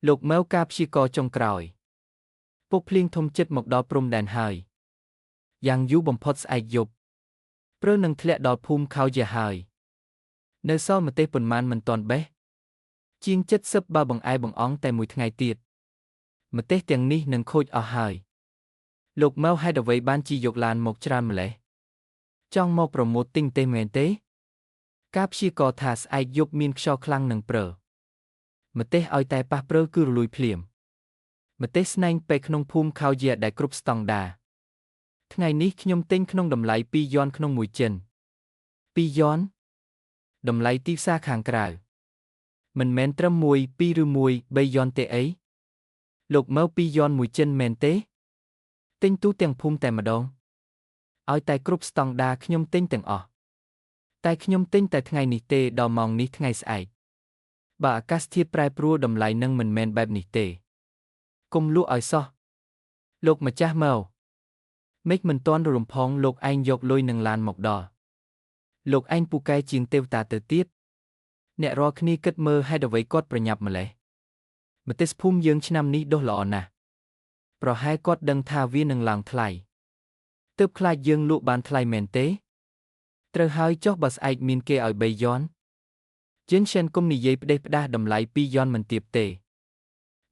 លោកម៉ៅការព្យាករណ៍ចុងក្រោយ ពុកភ្លៀងធំចិត្តមកដល់ព្រំដែនហើយយ៉ាងយូរបំផុតស្អែកយប់ព្រើលនឹងធ្លាក់ដល់ភូមិខោយាហើយនៅសល់ម្ទេសប៉ុន្មានមិនទាន់បេះជាង70បើបង្អែបង្អង់តែមួយថ្ងៃទៀតម្ទេសទាំងនេះនឹងខូចអស់ហើយលោកម៉ៅហេតុអ្វីបានជាយកឡានមកច្រើនម្ល៉េះចង់មកប្រមូលទិញទេមែនទេការព្យាករណ៍ថាស្អែកយប់មានខ្យល់ខ្លាំងនឹងព្រើលម្ទេសឲ្យតែប៉ះព្រើលគឺរលួយភ្លាមម្ទេសស្នែងពេលក្នុងភូមិខោយាដែលគ្រប់ស្តង់ដាថ្ងៃនេះខ្ញុំទិញក្នុងតម្លៃ2យន់ក្នុងមួយចិន2យន់តម្លៃទីផ្សារខាងក្រៅមិនមែនត្រឹម1 2ឬ1 3យន់ទេអីលោកមក2យន់មួយចិនមែនទេទិញទូទាំងភូមិតែម្ដងឲ្យតែគ្រប់ស្តង់ដាខ្ញុំទិញទាំងអស់តែខ្ញុំទិញតែថ្ងៃនេះទេដល់ម៉ោងនេះថ្ងៃស្អែកបើអាកាសធាតុប្រែប្រួលតម្លៃនឹងមិនមែនបែបនេះទេកុំលក់ឲ្យសោះលោកម្ចាស់មកមេឃមិនទាន់រំផងលោកឯងយកលុយនឹងឡានមកដល់លោកឯងពូកែជាងទេវតាទៅទៀតអ្នករាល់គ្នាគិតមើលហេតុអ្វីគាត់ប្រញាប់ម្លេះម្ទេសភូមិយើងឆ្នាំនេះដុះល្អណាស់ប្រហែលគាត់ដឹងថាវានឹងឡើងថ្លៃទើបខ្លាចយើងលក់បានថ្លៃមែនទេត្រូវហើយចុះបើស្អែកមានគេឲ្យ3យន់ជិនშិនគុំនិយាយផ្ដេសផ្ដាស់តម្លៃ2យន់មិនទាបទេ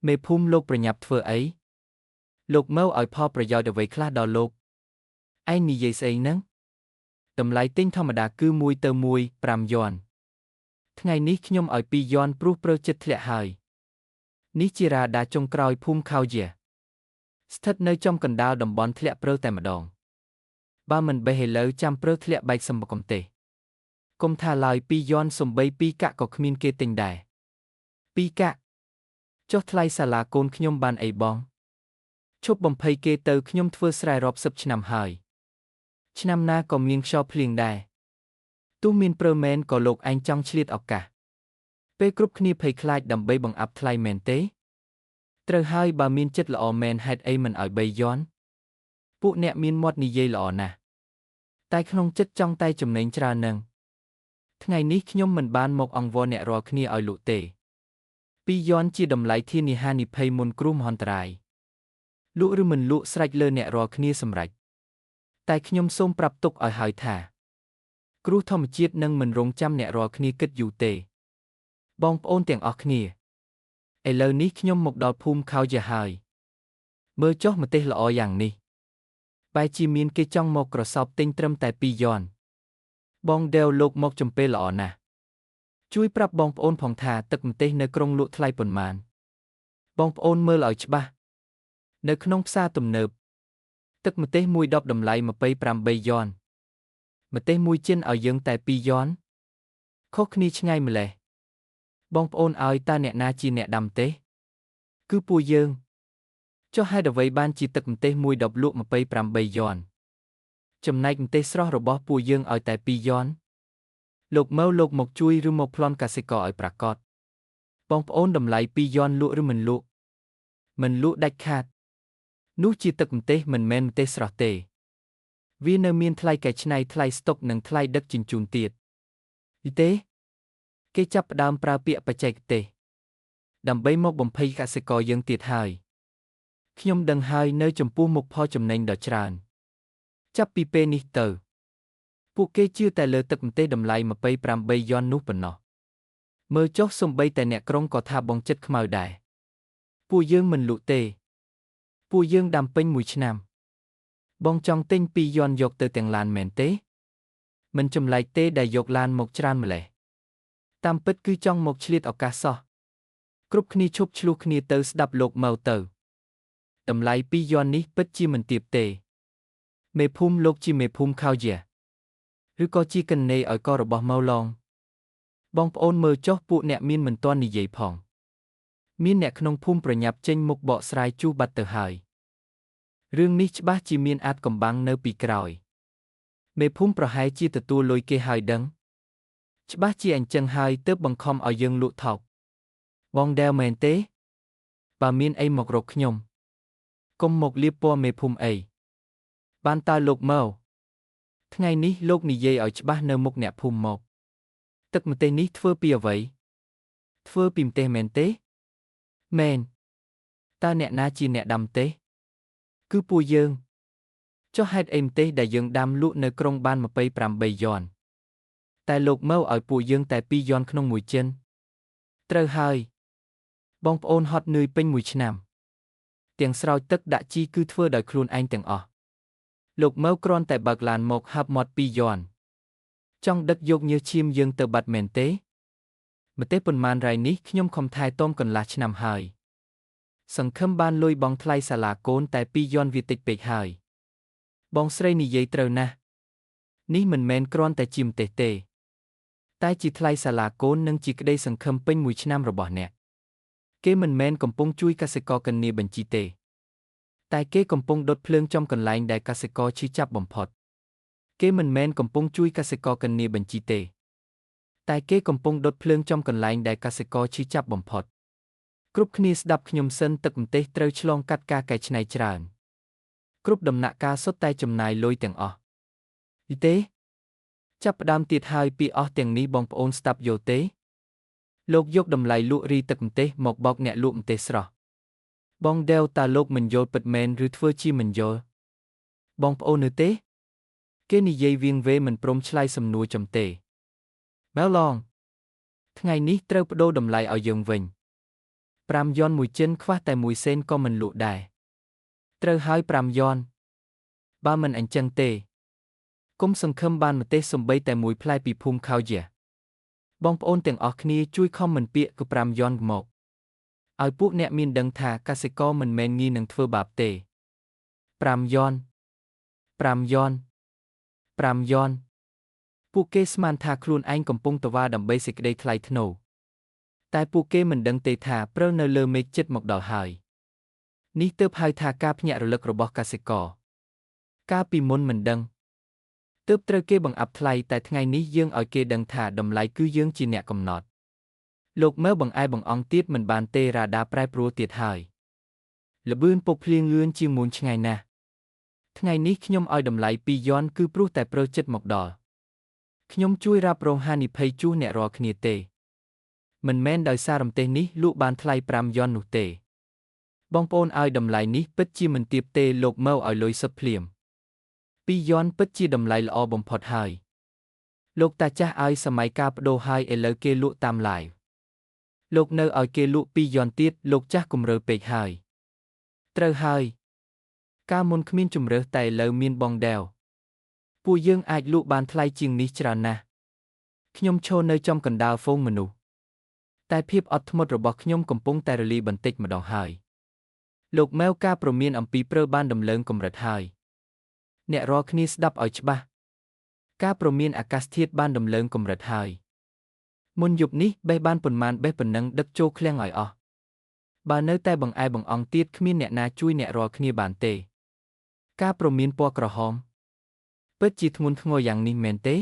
មេភូមិលោកប្រញាប់ធ្វើអីលោកមកឲ្យផលប្រយោជន៍អ្វីខ្លះដល់លោកឯងនិយាយស្អីហ្នឹងតម្លៃទិញធម្មតាគឺ1ទៅ1 5យន់ថ្ងៃនេះខ្ញុំឲ្យ2យន់ព្រោះព្រើលចិត្តធ្លាក់ហើយនេះជារ៉ាដាចុងក្រោយភូមិខោយាស្ថិតនៅចំកណ្ដាលតំបន់ធ្លាក់ព្រើលតែម្ដងបើមិនបេះឥឡូវចាំព្រើលធ្លាក់បែកសម្បកុំទេកុំថាឡើយ2យន់សំបី2កាក់ក៏គ្មានគេទិញដែរ2កាក់ចុះថ្លៃសាលាកូនខ្ញុំបានអីបងឈប់បំភ័យគេទៅខ្ញុំធ្វើស្រែរាប់សិបឆ្នាំហើយឆ្នាំណាក៏មានខ្យល់ភ្លៀងដែរទោះមានព្រើលមែនក៏លោកឯងចង់ឆ្លៀតឱកាសពេលគ្រប់គ្នាភ័យខ្លាចដើម្បីបង្អាប់ថ្លៃមែនទេត្រូវហើយបើមានចិត្តល្អមែនហេតុអីមិនឲ្យ3យន់ពួកអ្នកមានមាត់និយាយល្អណាស់តែក្នុងចិត្តចង់តែចំណេញច្រើននឹងថ្ងៃនេះខ្ញុំមិនបានមកអង្វរអ្នករាល់គ្នាឲ្យលក់ទេ2យន់ជាតម្លៃធានាហានិភ័យមុនគ្រោះមហន្តរាយលក់ឬមិនលក់ស្រេចលើអ្នករាល់គ្នាសម្រេចតែខ្ញុំសូមប្រាប់ទុកឲ្យហើយថាគ្រោះធម្មជាតិនឹងមិនរងចាំអ្នករាល់គ្នាគិតយូរទេបងប្អូនទាំងអស់គ្នាឥឡូវនេះខ្ញុំមកដល់ភូមិខោយាហើយមើលចុះម្ទេសល្អយ៉ាងនេះបែរជាមានគេចង់មកក្រសោបទិញត្រឹមតែ2យន់បងដេវលោកមកចំពេលល្អណាស់ជួយប្រាប់បងប្អូនផងថាទឹកម្ទេសនៅក្រុងលក់ថ្លៃប៉ុន្មានបងប្អូនមើលឲ្យច្បាស់នៅក្នុងផ្សារទំនើបទឹកម្ទេសមួយដបតម្លៃ28យន់ម្ទេសមួយចិនឲ្យយើងតែ2យន់ខុសគ្នាឆ្ងាយម្លេះបងប្អូនឲ្យតាអ្នកណាជាអ្នកដាំទេគឺពួកយើងចុះហេតុអ្វីបានជាទឹកម្ទេសមួយដបលក់28យន់ចំណែកម្ទេសស្រស់របស់ពួកយើងឲ្យតែ2យន់លោកមកលោកមកជួយឬមកប្លន់កសិករឲ្យប្រាកដបងប្អូនតម្លៃ2យន់លក់ឬមិនលក់មិនលក់ដាច់ខាតនោះជាទឹកម្ទេសមិនមែនម្ទេសស្រស់ទេវានៅមានថ្លៃកែច្នៃថ្លៃស្តុកនិងថ្លៃដឹកជញ្ជូនទៀតទេគេចាប់ផ្ដើមប្រើពាក្យបច្ចេកទេសដើម្បីមកបំភ័យកសិករយើងទៀតហើយខ្ញុំដឹងហើយនៅចំពោះមុខផលចំណេញដ៏ច្រើនចាប់ពីពេលនេះទៅពួកគេជឿតែលើទឹកម្ទេសតម្លៃ28យន់នោះប៉ុណ្ណោះមើលចុះសំបីតែអ្នកក្រុងក៏ថាបងចិត្តខ្មៅដែរពួកយើងមិនលក់ទេពួកយើងដាំពេញមួយឆ្នាំបងចង់ទិញ2យន់យកទៅទាំងឡានមែនទេមិនចម្លែកទេដែលយកឡានមកច្រើនម្លេះតាមពិតគឺចង់មកឆ្លៀតឱកាសសោះគ្រប់គ្នាឈប់ឆ្លោះគ្នាទៅស្ដាប់លោកមកទៅតម្លៃ2យន់នេះពិតជាមិនទាបទេមេភូមិលោកជាមេភូមិខោយាឬក៏ជាកណេឲ្យករបស់មកឡងបងប្អូនមើលចុះពួកអ្នកមានមិនទាន់និយាយផងមានអ្នកក្នុងភូមិប្រញាប់ចេញមុខបកស្រាយជួសបាត់ទៅហើយរឿងនេះច្បាស់ជាមានអាចកំបាំងនៅពីក្រោយមេភូមិប្រហែលជាទទួលលុយគេហើយដឹងច្បាស់ជាអញ្ចឹងហើយទើបបង្ខំឲ្យយើងលក់ថោកបងដែលមែនទេបើមានអីមករកខ្ញុំកុំមកលាបពណ៌មេភូមិអីបានតើលោកមកថ្ងៃនេះលោកនិយាយឲ្យច្បាស់នៅមុខអ្នកភូមិមកទឹកម្ទេសនេះធ្វើពីអ្វីធ្វើពីម្ទេសមែនទេ មែនតើអ្នកណាជាអ្នកដាំម្ទេសគឺពួកយើងចុះហេតុអីម្ទេសដែលយើងដាំលក់នៅក្រុងបាន28យ័នតែលោកមើលឲ្យពួកយើងតែ2យ័នក្នុងមួយចិនត្រូវហើយបងប្អូនហត់នឿយពេញមួយឆ្នាំទាំងស្រោចទឹកដាក់ជីគឺធ្វើដោយខ្លួនឯងទាំងអស់លោកមើលគ្រាន់តែបើកឡានមកហាប់មាត់2យ័នចង់ដឹកយកញើសឈាមយើងទៅបាត់មែនទេម្ទេសប៉ុន្មានរ៉ៃនេះខ្ញុំខំថែទាំកន្លះឆ្នាំហើយសង្ឃឹមបានលុយបងថ្លៃសាលាកូនតែ2យ័នវាតិចពេកហើយបងស្រីនិយាយត្រូវណាស់នេះមិនមែនគ្រាន់តែជាម្ទេសទេតែជាថ្លៃសាលាកូននិងជាក្តីសង្ឃឹមពេញមួយឆ្នាំរបស់អ្នកគេមិនមែនកំពុងជួយកសិករកណ្ដាលបញ្ជីទេតែគេកំពុងដុតភ្លើងចំកន្លែងដែលកសិករឈឺចាប់បំផុតគេមិនមែនកំពុងជួយកសិករកណ្ដាលបញ្ជីទេតែគេកំពុងដុតភ្លើងចំកន្លែងដែលកសិករឈឺចាប់បំផុតគ្រប់គ្នាស្ដាប់ខ្ញុំសិនទឹកម្ទេសត្រូវឆ្លងកាត់ការកែច្នៃច្រើនគ្រប់ដំណាក់កាលសុទ្ធតែចំណាយលុយទាំងអស់ទេចាប់ផ្ដើមទៀតហើយពីអស់ទាំងនេះបងប្អូនស្ដាប់យល់ទេលោកយកតម្លៃលក់រីទឹកម្ទេសមកបោកអ្នកលក់ម្ទេសស្រស់បងដេលតាលោកមិនយល់ពិតមែនឬធ្វើជាមិនយល់បងប្អូននៅទេគេនិយាយវៀងវេមិនព្រមឆ្លើយសំណួរចំទេមែលឡងថ្ងៃនេះត្រូវប្ដូរតម្លៃឲ្យយើងវិញ5យ័នមួយចិនខ្វះតែ1សេនក៏មិនលក់ដែរត្រូវហើយ5យ័នបើមិនអញ្ចឹងទេគុំសង្ឃឹមបានម្ទេសសំបីតែមួយផ្លែពីភូមិខោយ៉ាបងប្អូនទាំងអស់គ្នាជួយខមមិនពាក្យគឺ5យ័នមកឲ្យពួកអ្នកមានដឹងថាកសិករមិនមែនងាយនឹងធ្វើបាបទេ5យ័ន5យ័ន5យ័នពួកគេស្មានថាខ្លួនឯងកំពុងតវ៉ាដើម្បីសេចក្តីថ្លៃថ្នូរតែពួកគេមិនដឹងទេថាព្រិលនៅលើមេឃចិត្តមកដល់ហើយនេះទើបហៅថាការភ្ញាក់រលឹករបស់កសិករកាលពីមុនមិនដឹងទើបត្រូវគេបង្អាប់ថ្លៃតែថ្ងៃនេះយើងឲ្យគេដឹងថាតម្លៃគឺយើងជាអ្នកកំណត់លោកមើលបង្អែបង្អង់ទៀតមិនបានទេរ៉ាដាប្រែប្រួលទៀតហើយល្បឿនពុកភ្លៀងលឿនជាងមុនឆ្ងាយណាស់ថ្ងៃនេះខ្ញុំឲ្យតម្លៃ2យ័នគឺព្រោះតែព្រើចិត្តមកដល់ខ្ញុំជួយរ៉ាប់រងហានិភ័យជួសអ្នករាល់គ្នាទេមិនមែនដោយសាររំទេសនេះលក់បានថ្លៃ5យ័ននោះទេបងប្អូនឲ្យតម្លៃនេះពិតជាមិនទាបទេលោកមើលឲ្យលុយសុទ្ធភ្លាម2យ័នពិតជាតម្លៃល្អបំផុតហើយលោកតាចាស់ឲ្យសម័យកាលប្ដូរហើយឥឡូវគេលក់តាមឡាយលោកនៅឲ្យគេលក់2យ័នទៀតលោកចាស់គម្រើពេកហើយត្រូវហើយកាលមុនគ្មានជំរើសតែឥឡូវមានបងដែលពួកយើងអាចលក់បានថ្លៃជាងនេះច្រើនណាស់ខ្ញុំឈរនៅចំកណ្ដាលហ្វូងមនុស្សតែភាពអត់ធ្មត់របស់ខ្ញុំកំពុងតែរលាយបន្តិចម្ដងហើយលោកមែវការព្រមានអំពីព្រើបានដំឡើងកម្រិតហើយអ្នករាល់គ្នាស្ដាប់ឲ្យច្បាស់ការព្រមានអាកាសធាតុបានដំឡើងកម្រិតហើយមុនយប់នេះបេះបានប៉ុន្មានបេះប៉ុណ្ណឹងដឹកចូលឃ្លាំងឲ្យអស់បើនៅតែបង្អែបង្អង់ទៀតគ្មានអ្នកណាជួយអ្នករាល់គ្នាបានទេការព្រមានពណ៌ក្រហមពិតជាធ្ងន់ធ្ងរយ៉ាងនេះមែនទេ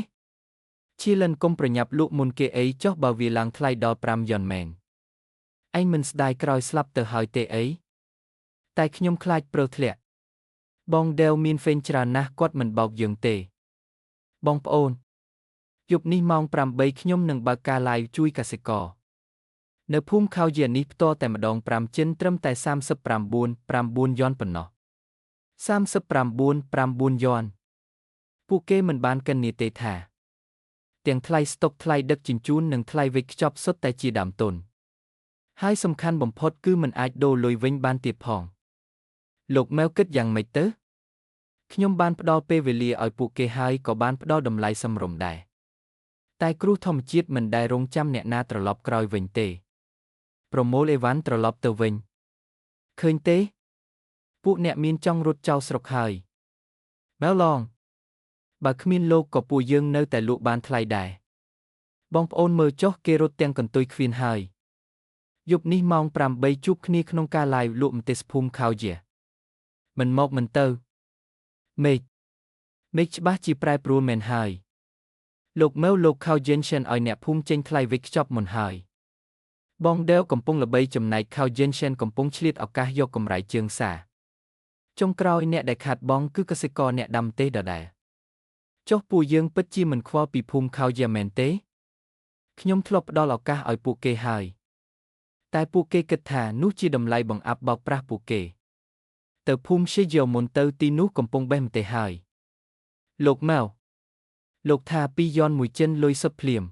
ឈីលិនគុំប្រញាប់លក់មុនគេអីចុះបើវាឡើងថ្លៃដល់5យ័នមែនឯងមិនស្ដាយក្រោយស្លាប់ទៅហើយទេអីតែខ្ញុំខ្លាចព្រើធ្លាក់បងដេវមានហ្វេនច្រើនណាស់គាត់មិនបោកយើងទេបងប្អូនយប់នេះម៉ោង8ខ្ញុំនឹងបើកការឡាយជួយកសិករនៅភូមិខោយានេះផ្ទាល់តែម្ដង5ចិនត្រឹមតែ39.9យ័នប៉ុណ្ណោះ39.9យ័នពួកគេមិនបានកិននាទេថាទាំងថ្លៃស្តុកថ្លៃដឹកជញ្ជូននិងថ្លៃវេចខ្ចប់សុទ្ធតែជាដើមទុនហើយសំខាន់បំផុតគឺមិនអាចដូរលុយវិញបានទៀតផងលោកមែវគិតយ៉ាងម៉េចទៅខ្ញុំបានផ្ដល់ពេលវេលាឲ្យពួកគេហើយក៏បានផ្ដល់តម្លៃសមរម្យដែរតែគ្រោះធម្មជាតិមិនដែលរងចាំអ្នកណាត្រឡប់ក្រោយវិញទេប្រមូលអេវ៉ាន់ត្រឡប់ទៅវិញឃើញទេពួកអ្នកមានចង់រត់ចោលស្រុកហើយមែវឡងបើគ្មានលោកក៏ពួកយើងនៅតែលក់បានថ្លៃដែរបងប្អូនមើលចុះគេរត់ទាំងកន្ទុយខ្វៀនហើយយប់នេះម៉ោង8ជួបគ្នាក្នុងការឡាយលក់ម្ទេសភូមិខោយាមិនមកមិនទៅមេឃច្បាស់ជាប្រែប្រួលមែនហើយលោកមើលលោកខោយេនសិនឲ្យអ្នកភូមិចេញថ្លៃវេចខ្ចប់មុនហើយបងដេវកំពុងល្បីចំណែកខោយេនសិនកំពុងឆ្លៀតឱកាសយកកម្រៃជើងសាចុងក្រោយអ្នកដែលខាតបង់គឺកសិករអ្នកដាំទេសដដែលចុះពួកយើងពិតជាមិនខ្វល់ពីភូមិខោយ៉ាមែនទេខ្ញុំធ្លាប់ផ្ដល់ឱកាសឲ្យពួកគេហើយ តែពួកគេគិតថានោះជាតម្លៃបង្អាប់បោកប្រាស់ពួកគេទៅភូមិឈីយ៉ូមុនទៅទីនោះកំពុងបេះម្ទេសហើយលោកម៉ៅលោកថា2យ៉នមួយចិនលុយសុទ្ធភ្លាម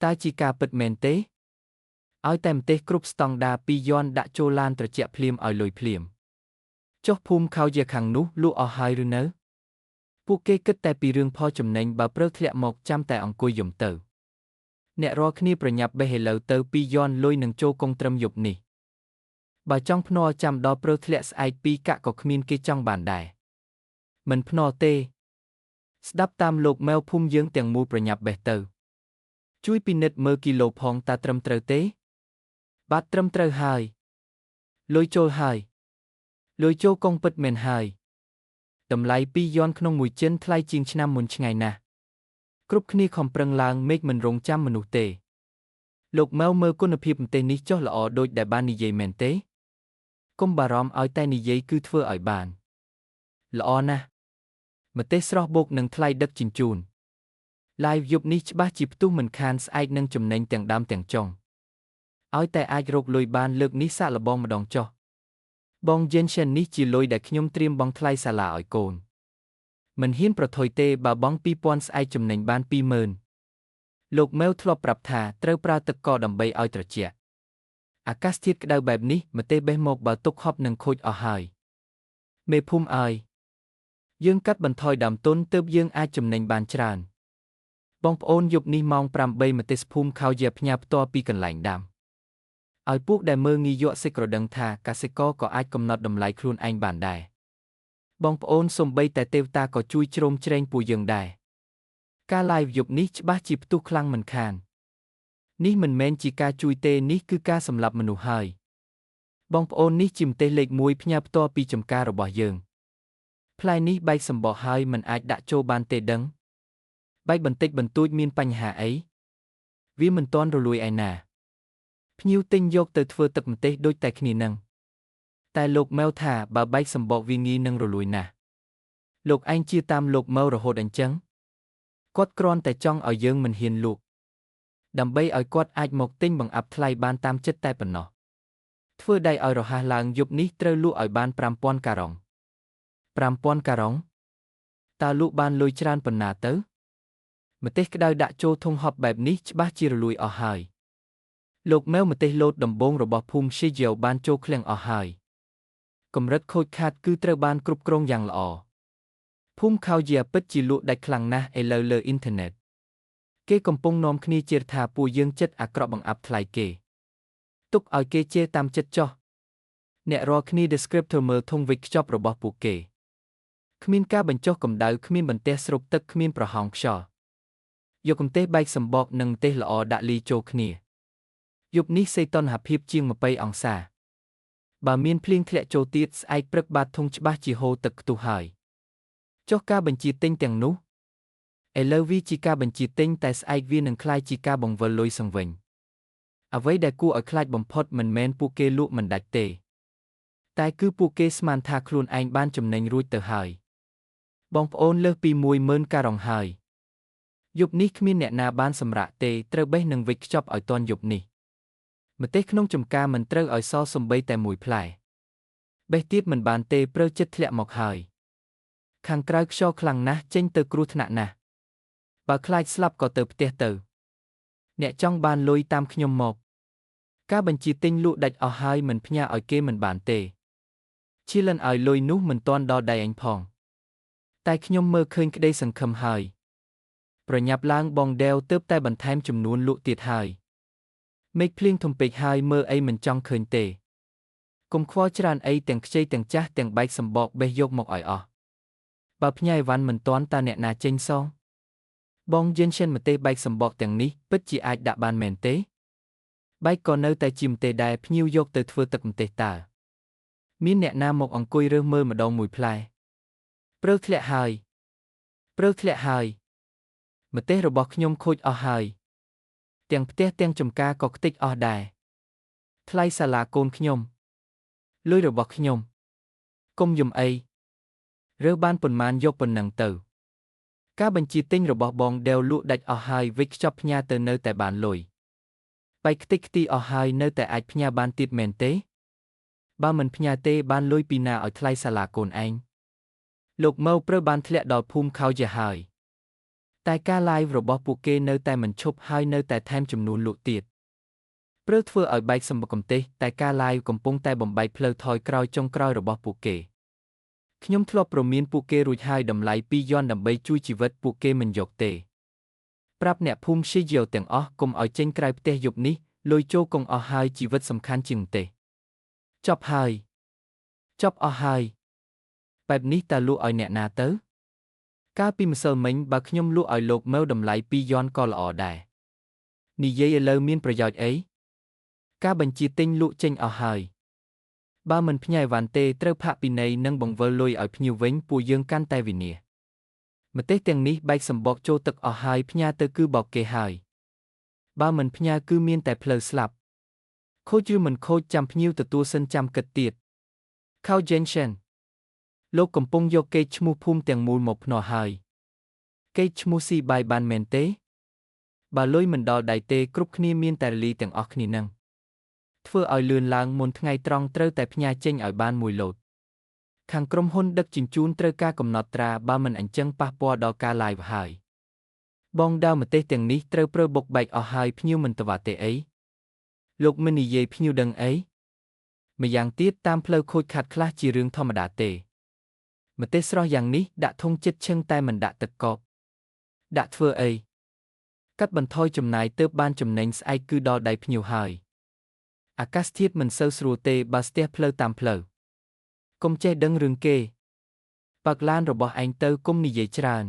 តើជាការពិតមែនទេឲ្យតែម្ទេសគ្រប់ស្តង់ដា2យ៉នដាក់ចូលឡានត្រជាក់ភ្លាមឲ្យលុយភ្លាមចុះភូមិខោជាខាងនោះលក់អស់ហើយឬនៅពួកគេគិតតែពីរឿងផលចំណេញបើព្រើធ្លាក់មកចាំតែអង្គុយយំទៅអ្នករាល់គ្នាប្រញាប់បេះឥឡូវទៅ2យ៉នលុយនឹងចូលកងត្រឹមយប់នេះបើចង់ភ្នាល់ចាំដល់ព្រើធ្លាក់ស្អែក2កាក់ក៏គ្មានគេចង់បានដែរមិនភ្នាល់ទេស្ដាប់តាមលោកម៉ែវភូមិយើងទាំងមូលប្រញាប់បេះទៅជួយពិនិត្យមើលគីឡូផងតើត្រឹមត្រូវទេបាទត្រឹមត្រូវហើយលុយចូលហើយលុយចូលកងពិតមែនហើយតម្លៃ2យ៉នក្នុងមួយចិនថ្លៃជាងឆ្នាំមុនឆ្ងាយណាស់គ្រប់គ្នាខំប្រឹងឡើងមេឃមិនរងចាំមនុស្សទេលោកម៉ៅមើលគុណភាពម្ទេសនេះចុះល្អដូចដែលបាននិយាយមែនទេកុំបារម្ភឲ្យតែនិយាយគឺធ្វើឲ្យបានល្អណាស់ម្ទេសស្រស់បូកនឹងថ្លៃដឹកជញ្ជូន Live យប់នេះច្បាស់ជាផ្ទុះមិនខានស្អែកនឹងចំណេញទាំងដើមទាំងចុងឲ្យតែអាចរកលុយបានលើកនេះសាកល្បងម្ដងចុះបងយេនសិននេះជាលុយដែលខ្ញុំត្រៀមបង់ថ្លៃសាលាឲ្យកូនមិនហ៊ានប្រថុយទេបើបង់2000ស្អែកចំណេញបាន20000លោកម៉ែវធ្លាប់ប្រាប់ថាត្រូវប្រើទឹកកកដើម្បីឲ្យត្រជាក់អាកាសធាតុក្តៅបែបនេះម្ទេសបេះមកបើទុកហប់នឹងខូចអស់ហើយមេភូមិអើយយើងកាត់បន្ថយដើមទុនទើបយើងអាចចំណេញបានច្រើនបងប្អូនយប់នេះម៉ោង8ម្ទេសភូមិខោជាផ្ញើផ្ទាល់ពីកន្លែងដាំឲ្យពួកដែលមើលងាយយកសេចក្ដីដឹងថាកសិករក៏អាចកំណត់តម្លៃខ្លួនឯងបានដែរបងប្អូនសូម្បីតែទេវតាក៏ជួយជ្រោមជ្រែងពួកយើងដែរការ live យប់នេះច្បាស់ជាផ្ទុះខ្លាំងមិនខាននេះមិនមែនជាការជួយទេនេះគឺការសម្លាប់មនុស្សហើយបងប្អូននេះជាម្ទេសលេខ1ផ្ញើផ្ទាល់ពីចំការរបស់យើងផ្លែនេះបែកសម្បកហើយមិនអាចដាក់ចូលបានទេដឹងបែកបន្តិចបន្តួចមានបញ្ហាអីវាមិនទាន់រលួយឯណាភ្ញៀវទិញយកទៅធ្វើទឹកម្ទេសដូចតែគ្នានឹងតែលោកម៉ែវថាបើបែកសម្បកវាងាយនឹងរលួយណាស់លោកឯងជាតាមលោកម៉ែវរហូតអញ្ចឹងគាត់គ្រាន់តែចង់ឲ្យយើងមិនហ៊ានលក់ដើម្បីឲ្យគាត់អាចមកទិញបង្អាប់ថ្លៃបានតាមចិត្តតែប៉ុណ្ណោះធ្វើដៃឲ្យរហ័សឡើងយប់នេះត្រូវលក់ឲ្យបាន5000ការ៉ុង5000ការ៉ុងតើលក់បានលុយច្រើនប៉ុណ្ណាទៅម្ទេសក្តៅដាក់ចូលធុងហប់បែបនេះច្បាស់ជារលួយអស់ហើយលោកម៉ែវម្ទេសលោតដំបូងរបស់ភូមិឈីយ៉ូបានចូលឃ្លាំងអស់ហើយកម្រិតខូចខាតគឺត្រូវបានគ្រប់គ្រងយ៉ាងល្អភូមិខោជាពិតជាលក់ដាច់ខ្លាំងណាស់ឥឡូវលើអ៊ីនធឺណិតគេកំពុងនាំគ្នាជេរថាពួកយើងចិត្តអាក្រក់បង្អាប់ថ្លៃគេទុកឲ្យគេជេរតាមចិត្តចុះអ្នករាល់គ្នា descriptor មើលធុងវេចខ្ចប់របស់ពួកគេគ្មានការបញ្ចុះកម្ដៅគ្មានបន្ទះស្រូបទឹកគ្មានប្រហោងខ្យល់យកកម្ទេសបែកសម្បកនិងម្ទេសល្អដាក់លីចូលគ្នាយប់នេះសីតុណ្ហភាពជាង20អង្សាបើមានភ្លៀងធ្លាក់ចូលទៀតស្អែកព្រឹកបាតធុងច្បាស់ជាហូរទឹកខ្ទុះហើយចុះការបញ្ជាទិញទាំងនោះឥឡូវវាជាការបញ្ជាទិញតែស្អែកវានឹងក្លាយជាការបង្វិលលុយសង្វិញអ្វីដែលគួរឲ្យខ្លាចបំផុតមិនមែនពួកគេលក់មិនដាច់ទេតែគឺពួកគេស្មានថាខ្លួនឯងបានចំណេញរួចទៅហើយបងប្អូនលើសពី10000ការ៉ុងហើយយប់នេះគ្មានអ្នកណាបានសម្រាកទេត្រូវបេះនឹងវេចខ្ចប់ឲ្យទាន់យប់នេះម្ទេសក្នុងចំការមិនត្រូវឲ្យសល់សំបីតែមួយផ្លែបេះទៀតមិនបានទេព្រើចិត្តធ្លាក់មកហើយខាងក្រៅខ្យល់ខ្លាំងណាស់ចេញទៅគ្រោះថ្នាក់ណាស់បើខ្លាចស្លាប់ក៏ទៅផ្ទះទៅអ្នកចង់បានលុយតាមខ្ញុំមកការបញ្ជាទិញលក់ដាច់អស់ហើយមិនផ្ញើឲ្យគេមិនបានទេឈីលិនឲ្យលុយនោះមិនទាន់ដល់ដៃអញផងតែខ្ញុំមើលឃើញក្តីសង្ឃឹមហើយប្រញាប់ឡើងបងដេវទើបតែបន្ថែមចំនួនលក់ទៀតហើយមេឃភ្លៀងធំពេកហើយមើលអីមិនចង់ឃើញទេកុំខ្វល់ច្រើនអីទាំងខ្ចីទាំងចាស់ទាំងបែកសម្បកបេះយកមកឲ្យអស់បើផ្ញើអីវ៉ាន់មិនទាន់តើអ្នកណាចេញសងបងយិនសិនម្ទេសបែកសម្បកទាំងនេះពិតជាអាចដាក់បានមែនទេបែកក៏នៅតែជាម្ទេសដែរភ្ញៀវយកទៅធ្វើទឹកម្ទេសតើមានអ្នកណាមកអង្គុយរើសមើលម្ដងមួយផ្លែព្រើធ្លាក់ហើយព្រើធ្លាក់ហើយម្ទេសរបស់ខ្ញុំខូចអស់ហើយទាំងផ្ទះទាំងចំការក៏ខ្ទេចអស់ដែរថ្លៃសាលាកូនខ្ញុំលុយរបស់ខ្ញុំកុំយំអីរើសបានប៉ុន្មានយកប៉ុណ្ណឹងទៅការបញ្ជាទិញរបស់បងដេវលក់ដាច់អស់ហើយវេចខ្ចប់ផ្ញើទៅនៅតែបានលុយ បែកខ្ទេចខ្ទីអស់ហើយនៅតែអាចផ្ញើបានទៀតមែនទេបើមិនផ្ញើទេបានលុយពីណាឲ្យថ្លៃសាលាកូនឯងលោកម៉ៅព្រើបានធ្លាក់ដល់ភូមិខោជាហើយតែការ live របស់ពួកគេនៅតែមិនឈប់ហើយនៅតែថែមចំនួនលក់ទៀតព្រើធ្វើឲ្យបែកសម្បកកំទេះតែការ live កំពុងតែបំបែកផ្លូវថយក្រោយចុងក្រោយរបស់ពួកគេខ្ញុំធ្លាប់ព្រមានពួកគេរួចហើយតម្លៃ2យន់ដើម្បីជួយជីវិតពួកគេមិនយកទេប្រាប់អ្នកភូមិស៊ីយ៉ូទាំងអស់កុំឲ្យចេញក្រៅផ្ទះយប់នេះលុយចូលកុងអស់ហើយជីវិតសំខាន់ជាងទេចប់ហើយចប់អស់ហើយបែបនេះតើលក់ឲ្យអ្នកណាទៅកាលពីម្សិលមិញបើខ្ញុំលក់ឲ្យលោកមើលតម្លៃ2យន់ក៏ល្អដែរនិយាយឥឡូវមានប្រយោជន៍អីការបញ្ជាទិញលក់ចេញអស់ហើយបើមិនផ្ញើអីវ៉ាន់ទេត្រូវផាកពិន័យនិងបង្វិលលុយឲ្យភ្ញៀវវិញពួកយើងកាន់តែវិនាសម្ទេសទាំងនេះបែកសម្បកចូលទឹកអស់ហើយផ្ញើទៅគឺបោកគេហើយបើមិនផ្ញើគឺមានតែផ្លូវស្លាប់ខូចឬមិនខូចចាំភ្ញៀវទទួលសិនចាំគិតទៀតខៅ Jensen លោកកំពុងយកគេឈ្មោះភូមិទាំងមូលមកភ្នាល់ហើយគេឈ្មោះស៊ីបាយបានមែនទេបើលុយមិនដល់ដៃទេគ្រប់គ្នាមានតែរលីទាំងអស់គ្នានឹងធ្វើឲ្យលឿនឡើងមុនថ្ងៃត្រង់ត្រូវតែផ្ញើចេញឲ្យបានមួយឡូតខាងក្រុមហ៊ុនដឹកជញ្ជូនត្រូវការកំណត់ត្រាបើមិនអញ្ចឹងប៉ះពាល់ដល់ការ live ហើយបងដាវម្ទេសទាំងនេះត្រូវព្រើបុកបែកអស់ហើយភ្ញៀវមិនតវ៉ាទេអីលោកមិននិយាយភ្ញៀវដឹងអីម្យ៉ាងទៀតតាមផ្លូវខូចខាតខ្លះជារឿងធម្មតាទេម្ទេសស្រស់យ៉ាងនេះដាក់ធុងចិត្តឈឹងតែមិនដាក់ទឹកកកដាក់ធ្វើអីកាត់បន្ថយចំណាយទើបបានចំណេញស្អែកគឺដល់ដៃភ្ញៀវហើយអាកាសធាតុមិនសូវស្រួលទេបើស្ទះផ្លូវតាមផ្លូវកុំចេះដឹងរឿងគេបើកឡានរបស់ឯងទៅកុំនិយាយច្រើន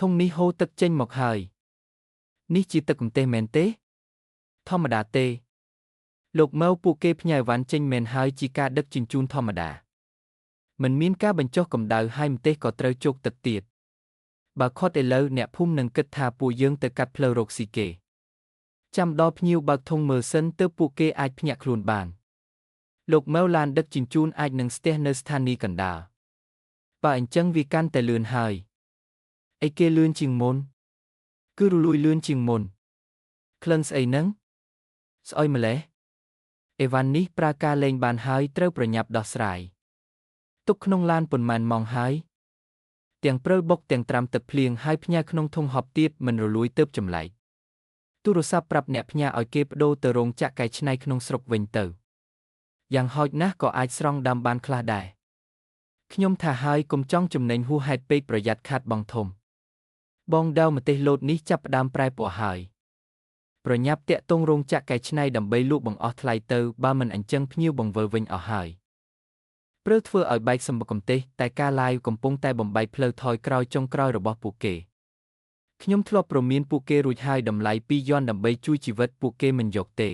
ធុងនេះហូរទឹកចេញមកហើយនេះជាទឹកកម្ទេះមែនទេធម្មតាទេលោកម៉ៅពួកគេផ្ញើអីវ៉ាន់ចេញមែនហើយជាការដឹកជញ្ជូនធម្មតាមិនមានការបញ្ចុះកម្ដៅហើយម្ទេសក៏ត្រូវជោគទឹកទៀតបើខត់ឥឡូវអ្នកភូមិនឹងគិតថាពួកយើងទៅកាត់ផ្លូវរកស៊ីគេចាំដល់ភ្ញៀវបើកធុងមើលសិនទើបពួកគេអាចភ្ញាក់ខ្លួនបានលោកម៉ៅឡានដឹកជញ្ជូនអាចនឹងស្ទះនៅស្ថានីយ៍កណ្ដាលបើអញ្ចឹងវាកាន់តែលឿនហើយអីគេលឿនជាងមុនគឺរលួយលឿនជាងមុនក្លិនស្អីហ្នឹងស្អុយម្លេះអីវ៉ាន់នេះប្រើការលេងបានហើយត្រូវប្រញាប់ដោះស្រាយទុកក្នុងឡានប៉ុន្មានម៉ោងហើយទាំងព្រើបុកទាំងត្រាំទឹកភ្លៀងហើយផ្ញើក្នុងធុងហប់ទៀតមិនរលួយទើបចម្លែកទូរស័ព្ទប្រាប់អ្នកផ្ញើឲ្យគេប្ដូរទៅរោងចក្រកែច្នៃក្នុងស្រុកវិញទៅយ៉ាងហោចណាស់ក៏អាចស្រង់ដាំបានខ្លះដែរខ្ញុំថាហើយកុំចង់ចំណេញហួសហេតុពេកប្រយ័ត្នខាតបង់ធំបងដាវម្ទេសលោតនេះចាប់ផ្ដើមប្រែពណ៌ហើយប្រញាប់តាក់ទងរោងចក្រកែច្នៃដើម្បីលក់បង្អស់ថ្លៃទៅបើមិនអញ្ចឹងភ្ញៀវបង្វិលវិញអស់ហើយព្រើធ្វើឲ្យបែកសម្បកកំទេះតែការ live កំពុងតែបំបែកផ្លូវថយក្រោយចុងក្រោយរបស់ពួកគេខ្ញុំធ្លាប់ព្រមានពួកគេរួចហើយតម្លៃ2យន់ដើម្បីជួយជីវិតពួកគេមិនយកទេ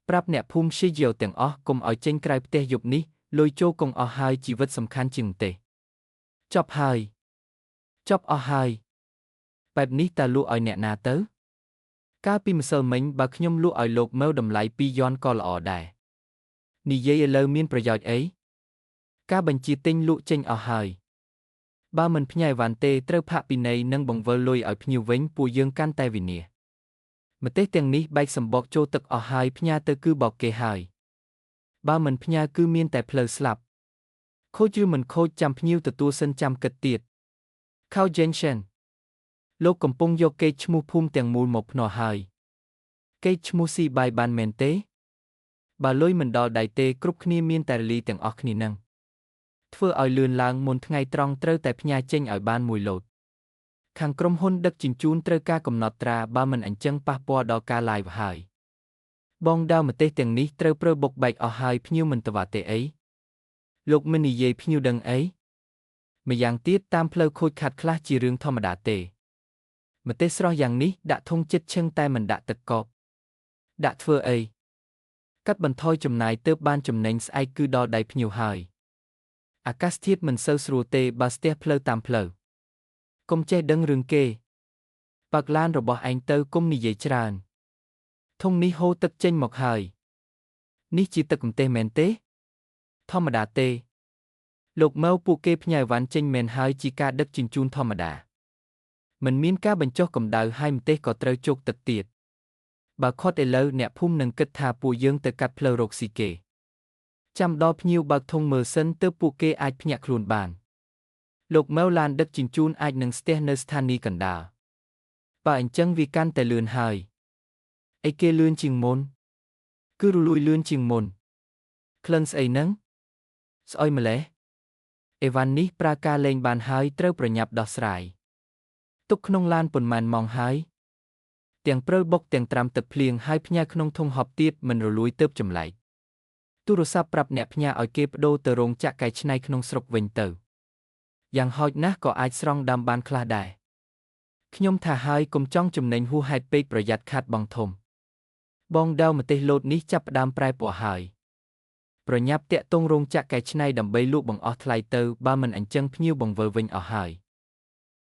ប្រាប់អ្នកភូមិស៊ីយ៉ូទាំងអស់កុំឲ្យចេញក្រៅផ្ទះយប់នេះលុយចូលកុងអស់ហើយជីវិតសំខាន់ជាងទេចប់ហើយចប់អស់ហើយបែបនេះតើលក់ឲ្យអ្នកណាទៅកាលពីម្សិលមិញបើខ្ញុំលក់ឲ្យលោកមើលតម្លៃ2យន់ក៏ល្អដែរនិយាយឥឡូវមានប្រយោជន៍អីការបញ្ជាទិញលក់ចេញអស់ហើយបើមិនផ្ញើអីវ៉ាន់ទេត្រូវផាកពិន័យនិងបង្វិលលុយឲ្យភ្ញៀវវិញពួកយើងកាន់តែវិនាសម្ទេសទាំងនេះបែកសម្បកចូលទឹកអស់ហើយផ្ញើទៅគឺបោកគេហើយបើមិនផ្ញើគឺមានតែផ្លូវស្លាប់ខូចឬមិនខូចចាំភ្ញៀវទទួលសិនចាំគិតទៀតខៅ Jensen លោកកំពុងយកគេឈ្មោះភូមិទាំងមូលមកភ្នាល់ហើយគេឈ្មោះស៊ីបាយបានមែនទេបើលុយមិនដល់ដៃទេគ្រប់គ្នាមានតែរលីទាំងអស់គ្នានឹងធ្វើឲ្យលឿនឡើងមុនថ្ងៃត្រង់ត្រូវតែផ្ញើចេញឲ្យបានមួយឡូតខាងក្រុមហ៊ុនដឹកជញ្ជូនត្រូវការកំណត់ត្រាបើមិនអញ្ចឹងប៉ះពាល់ដល់ការ live ហើយបងដាវម្ទេសទាំងនេះត្រូវព្រើបុកបែកអស់ហើយភ្ញៀវមិនតវ៉ាទេអីលោកមិននិយាយភ្ញៀវដឹងអីម្យ៉ាងទៀតតាមផ្លូវខូចខាតខ្លះជារឿងធម្មតាទេម្ទេសស្រស់យ៉ាងនេះដាក់ធុងចិត្តឈឹងតែមិនដាក់ទឹកកកដាក់ធ្វើអីកាត់បន្ថយចំណាយទើបបានចំណេញស្អែកគឺដល់ដៃភ្ញៀវហើយអាកាសធាតុមិនសូវស្រួលទេបើស្ទះផ្លូវតាមផ្លូវកុំចេះដឹងរឿងគេបើកឡានរបស់ឯងទៅកុំនិយាយច្រើនធុងនេះហូរទឹកចេញមកហើយនេះជាទឹកកម្ទេះមែនទេធម្មតាទេលោកម៉ៅពួកគេផ្ញើអីវ៉ាន់ចេញមែនហើយជាការដឹកជញ្ជូនធម្មតាមិនមានការបញ្ចុះកម្ដៅហើយម្ទេសក៏ត្រូវជោគទឹកទៀត បើឃាត់ឥឡូវអ្នកភូមិនឹងគិតថាពួកយើងទៅកាត់ផ្លូវរកស៊ីគេចាំដល់ភ្ញៀវបើកធុងមើលសិនទើបពួកគេអាចភ្ញាក់ខ្លួនបានលោកម៉ៅឡានដឹកជញ្ជូនអាចនឹងស្ទះនៅស្ថានីយកណ្ដាលបើអញ្ចឹងវាកាន់តែលឿនហើយអីគេលឿនជាងមុនគឺរលួយលឿនជាងមុនក្លិនស្អីហ្នឹងស្អុយម្លេះអីវ៉ាន់នេះប្រើការលេងបានហើយត្រូវប្រញាប់ដោះស្រាយទុកក្នុងឡានប៉ុន្មានម៉ោងហើយទាំងព្រិលបុកទាំងត្រាំទឹកភ្លៀងហើយផ្ញើក្នុងធុងហប់ទៀតមិនរលួយទើបចម្លែកទូរស័ព្ទប្រាប់អ្នកផ្ញើឲ្យគេប្ដូរទៅរោងចក្រកែច្នៃក្នុងស្រុកវិញទៅយ៉ាងហោចណាស់ក៏អាចស្រង់ដាំបានខ្លះដែរខ្ញុំថាហើយកុំចង់ចំណេញហួសហេតុពេកប្រយ័ត្នខាតបងធំបងដៅម្ទេសលោតនេះចាប់ផ្ដើមប្រែពណ៌ហើយប្រញាប់តាក់ទងរោងចក្រកែច្នៃដើម្បីលក់បង្អស់ថ្លៃទៅបើមិនអញ្ចឹងភ្ញៀវបង្វិលវិញអស់ហើយ។